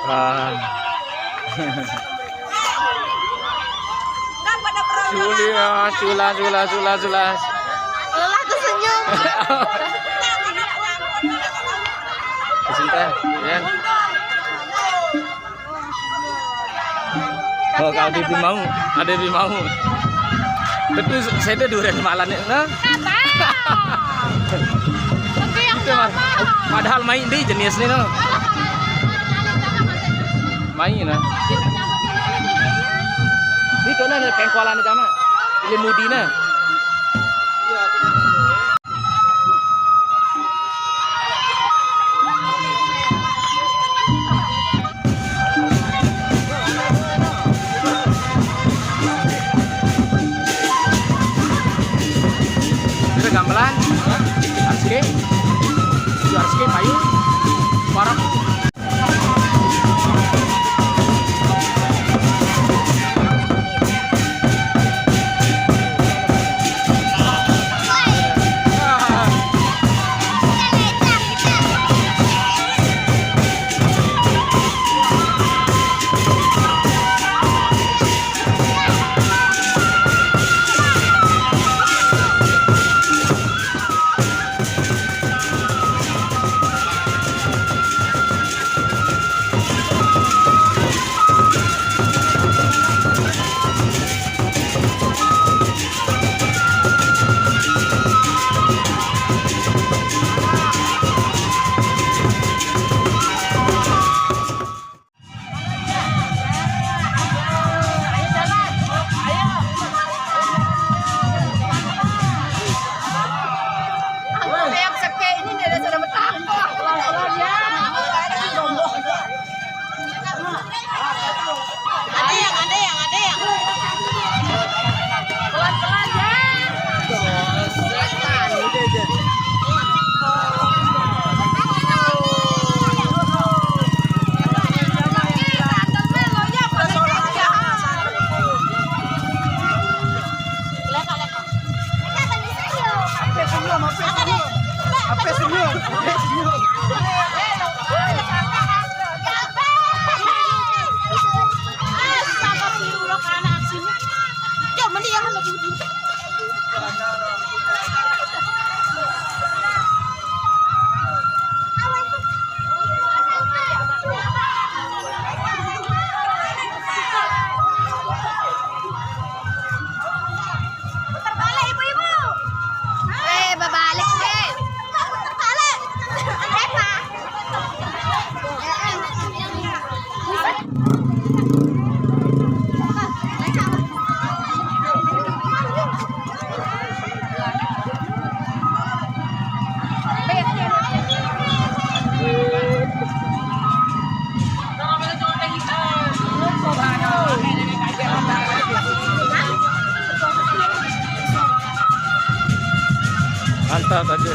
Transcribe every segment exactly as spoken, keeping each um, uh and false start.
Ah. Sulas, sulas, sulas, sulas, sulas. Lelah tuh senyum. Cinta, ya. Oh, kalau dia mau, ada dia mau. Tapi saya ada durian malam nih, nah. Apa? Oke, yang Itu mah. Padahal main di jenisnya, no. Main, nah. Itu nah, pengkolan itu mah. Ini mudina. Itu gamelan, R S K, itu R S K, payu, parok. Ada yang, ada yang, ada yang. Pelan-pelan ya. Setan, udah aja. Putar balik, ibu-ibu. Eh, berbalik deh. Putar balik. Kenapa? Mantap aja.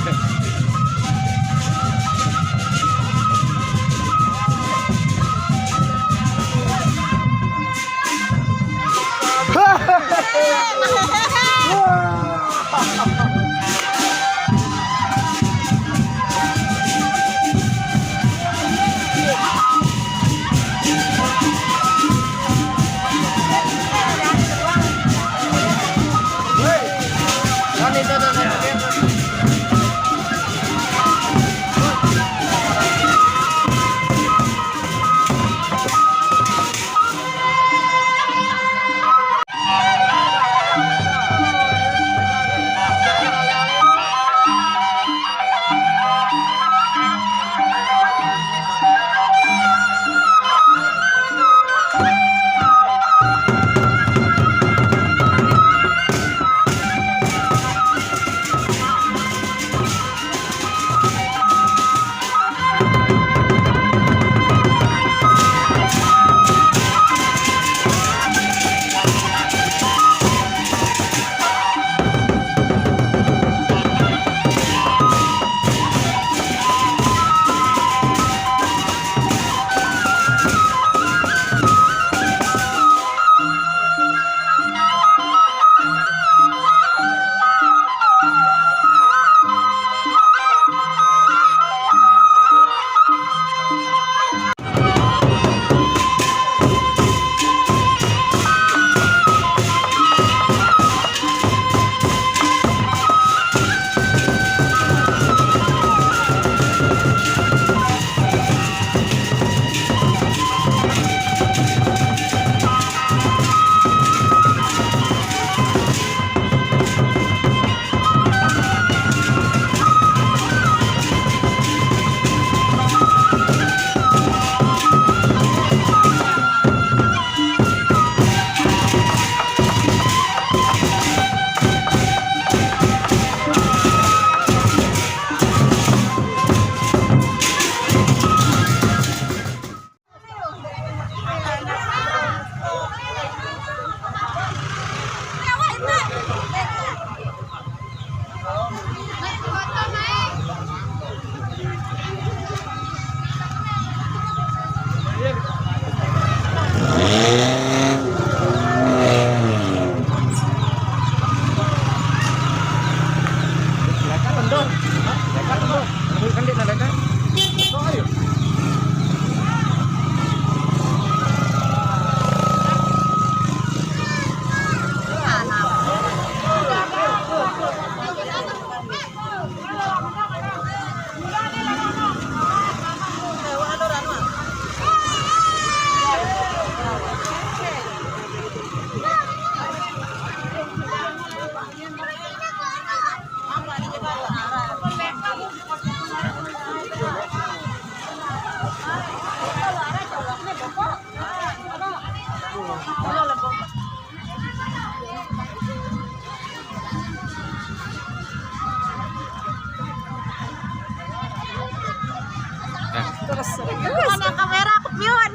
Terus serius. Mana kamera, aku piun.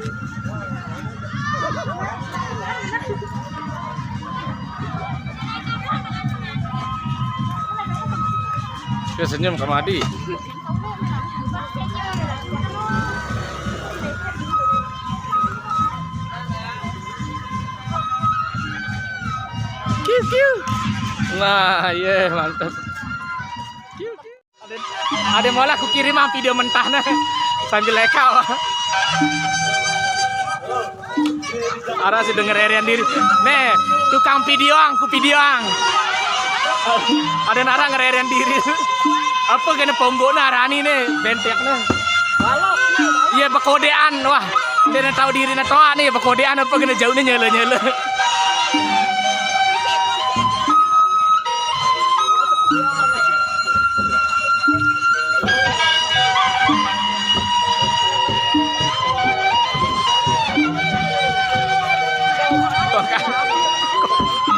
Dia senyum sama Adi. Kiu, kiu. Nah, iya, mantap. Kiu, kiu. Ada, ada malah aku kirim ah video mentahnya sambil leka. Ara sih denger erian diri. Nih, tukang videoang, ku videoang. Ada nara ngererian diri. Apa kena ponggok narani nih, bentek nih. Iya, bekodean, wah. Dia na tahu diri na toa nih, bekodean apa kena jauh nih nyele-nyele.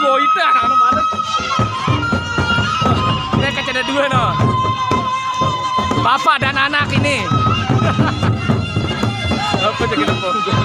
Boy dah, anu mana? Ini kaca ada dua no. Bapak dan anak ini. Apa aja kita ponggok?